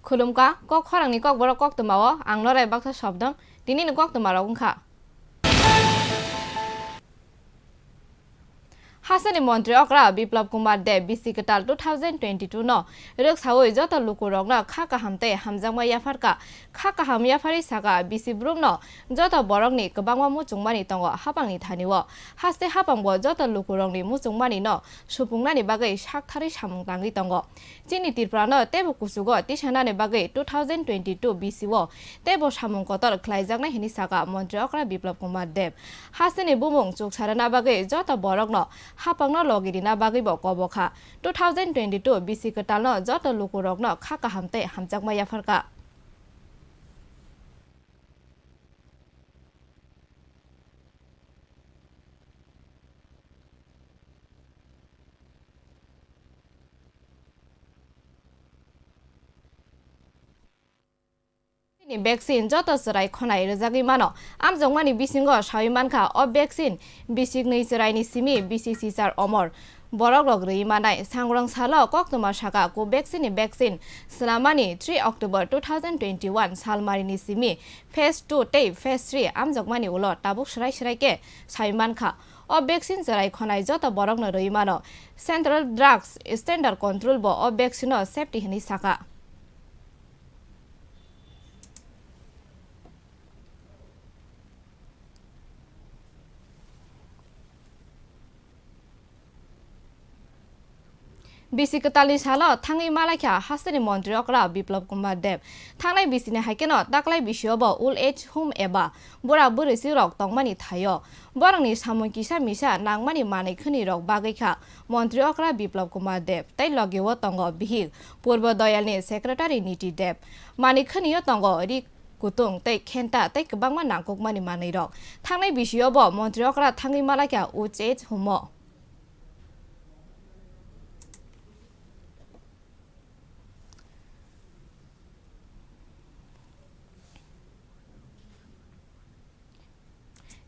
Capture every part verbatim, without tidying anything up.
Khulumkha, kok khorangni kokborok koktwmao ang Norai Baksa Sobdong. Tinini koktwmarok wngkha. Hasteni montri okra Biplab Kumar Deb bisi kwtal two thousand twenty-two no rwksawi joto lukurokno kha kaham tei hamjakma yapharkha. Kha kaham yapharwi sakha, bisi brumno joto borokni kwbangma muchungmani tongo hapangni thani-o. Haste hapangbo joto lukurokni muchungmani no supungnani bagwi saktharwi samung tangwi tongo. Chini Tripura no teibo kuchugo tisanani bagwi two thousand twenty-two bisi o teibo samung kotor khlaijaknai hwnwi sakha montri okra Biplab Kumar Deb. Hasteni bumung chuksarana bagwi joto borokno hapangno logi rina bagwibo kobokha. Two thousand twenty-two bisi kwtalno joto lukurokno kha kaham tei hamjakma yapharkha. Ni vaccine joto chwrai khonai rwjagwi mano. Amjokmani bisingo sawi mankha, o vaccine bisiknwi chwraini simi bisi sichar omor borokrok rwi manai. Sangrong salo koktwma saka, Covaxin ni vaccine swnamani three October two thousand twenty-one salmarini simi phase two tei phase three amjokmani ulo tabuk swrai swrai khe sawi mankha. O vaccine chwrai khonai joto borokno rwi mano. Central Drugs Standard Control bo o vaccine no safety hwnwi sakha. Bisi kwtalni salo thangwi malaikha hasteni montri okra Biplab Kumar Deb. Thangnai bisini hai kheno taklai bisio bo old age home eba bura bwrwi sirok tongmani thaio. Borokni samung kisa misa nangmani manwi khwnwi rok bagwi kha montri okra Biplab Kumar Deb tei logio tongo bihik Purbo Doyalni secretary Niti Deb. Manwi khwnwio tongo ri kutung tei khenta tei kwbangma nangkukmani manwi rok. Thangnai bisio bo montri okra thangwi malaikha old age home o.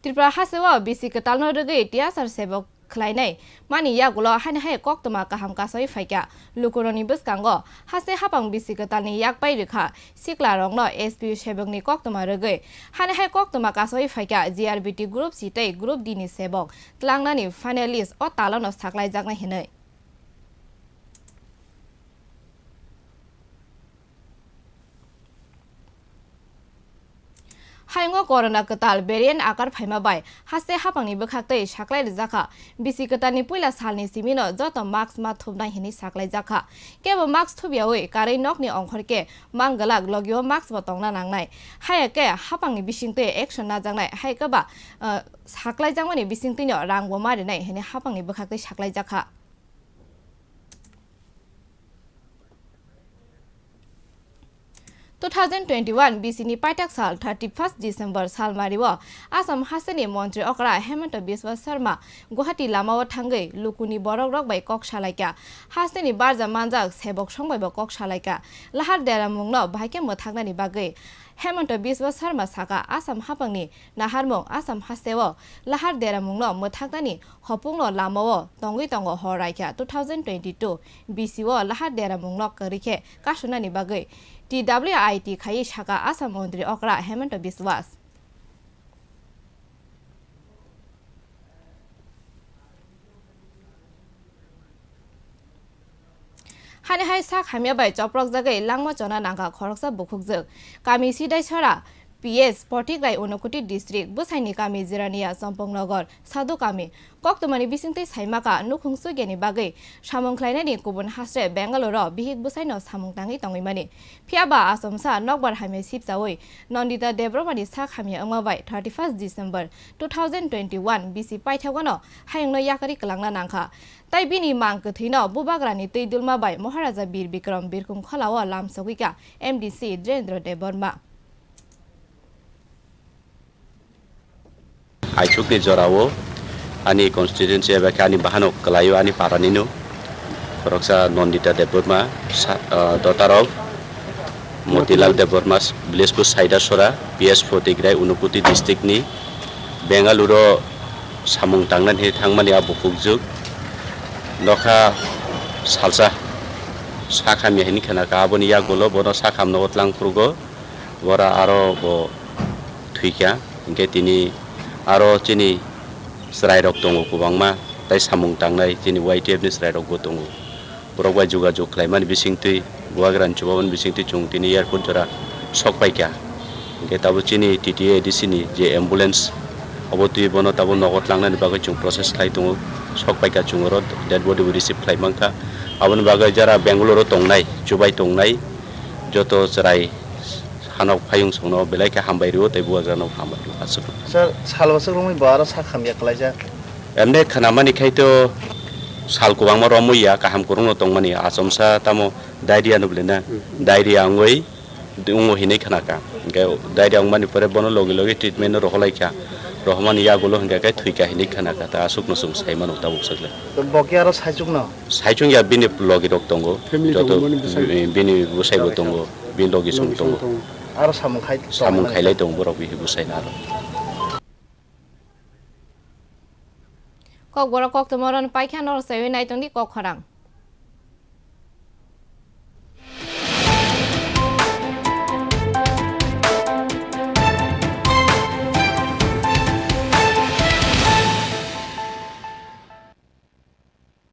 Tripura hasteo bisi kwtalno rwgwi tiyasar sebok khlainai mani yagulo haino hai koktwma kaham kasawi phaikha. Lukurokni bwskango haste hapang bisi kwtalni yak pai rwkha siklarokno S P U sebokni koktwma rwgwi. Haino hai koktwma kasawi phaikha G R B T Group C tei Group D ni sebok tlangnani finalist o talono saklaijaknai hinwi. Hayungo corona kwtal variant akar phaima bai haste hapangni bwkhaktwi saklai rwjakha. Bisi kwtalni puila salni simino joto mask ma thupnai hinwi saklaijakha. Kebo mask thupyawi karwi nokni ongkhor khe mang glak, logio mask bo tongna nangnai. Haya khe hapangni bisingtwi action najaknai, hai khe ba, uh, saklaijakmani bisingtwino rang bo ma rinai hinwi hapangni bwkhaktwi saklaijakha. Two thousand twenty-one bisi ni paithak sal thirty-first December salmario Assam hasteni montri okra Hemanta Biswa Sarma Guwahati lamao thangwi lukuni borokrok bai kok salaikha. Hasteni barja manjak sebok song bai bo kok salaikha. Lahar deramungno bahai khe mwthaknani bagwi Hemanta Biswa Sarma saka, Assam hapangni naharmung Assam hasteo lahar deramungno mwthaknani hopungno lamao tongwi tongo hor raikha two thousand twenty-two bisi o lahar deramungno kwrwi khe kasunani bagwi T W I T khaiwi saka Assam montri okra Hemanta Biswas. Hani hai sak hamya bai choprok jagwi langma chona nangkha khoroksa bukhukjwk. Kami Sidaisora P S Potikrai Unakoti district bwsaini kami Jirania Champongnagar Sadhu kami koktwmani bisingtwi saimaka nukhung chugyani bagwi samung khlainani kubun hasre Bengaluru bihik bwsaino samung tangwi tongwimani. Phiya ba achomsa nokbar hamya sipchawi Nandita Debbarmani sak hamya wngma bai thirty-first December two thousand twenty-one bisi paithakgano hayungno yakarwi kwlangna nangkha. Tai bini mang kwthwino bubagrani twi dulma bai Maharaja Bir Bikram birkhung kholao lam sogwi kha M D C Dhirendra Debbarma. Aichukni jorao ani constituency eba khe ani bahanok kwlaio ani paranino khoroksa Nandita Debbarma, sa-, ah, daughter of Motilal Debbarma, village po Saidasora, P S Photigrai, Unakoti district ni Bengaluru samung tangnani thangmani a bukhukjwk nokha salsa Sakhamya hinwi khna kha, aboni yagulo bono sakham nogo tlang phrugo, bora aro bo thwikha. Hinkhe tini aro chini chwrairok tongo kwbangma, tei samung tangnai chini Y T F ni chwrairokbo tongo. Borok bai jogajog khlaimani bisingtwi, Bubagrani chubamani bisingtwi chwng tini airport jora sok paikha. Hinkhe tabuk chini T T A A D C ni je ambulance, obo twi bono tabuk nogo tlangnani bagwi chwng process khlai tongo. Sok paikha chwng oro dead body bo receive khlai mankha. Aboni bagwi jara Bangalore o tongnai, chubai tongnai joto chwrai hanok phayung songno belai khe hambai rwo tei Bubagrano hambai rwo. Aswk. Sir, sal bwswk romwi bo aro sak hamya kwlaijak? Emne khnamani khai to sal kwbangma romwi ya, kaham kwrwngno tongmani, achomsa tamo diarrhea no bwlena, Hmm. Diarrhea wngwi, wngwi hinwi khna kha. Hinkhe diarrhea wngmani pore bono logi logi treatment no rohorlai kha. Rohormani yagulo hinkhe khe thwikha hinwi khna kha. Ta aswkno chwng sai mano tabuk swkle. Bo khe aro saichung no? Saichung ya bini logi rok tongo. Family joto tongo, bini bwsai. Bi-, bini bwsai bo tongo. Bini logi song tongo. Aro samung khai, samung khailai tongo borok bini bwsai no aro. Kokborok koktwma oro paikha norok saiwi naitongdi kok khorang.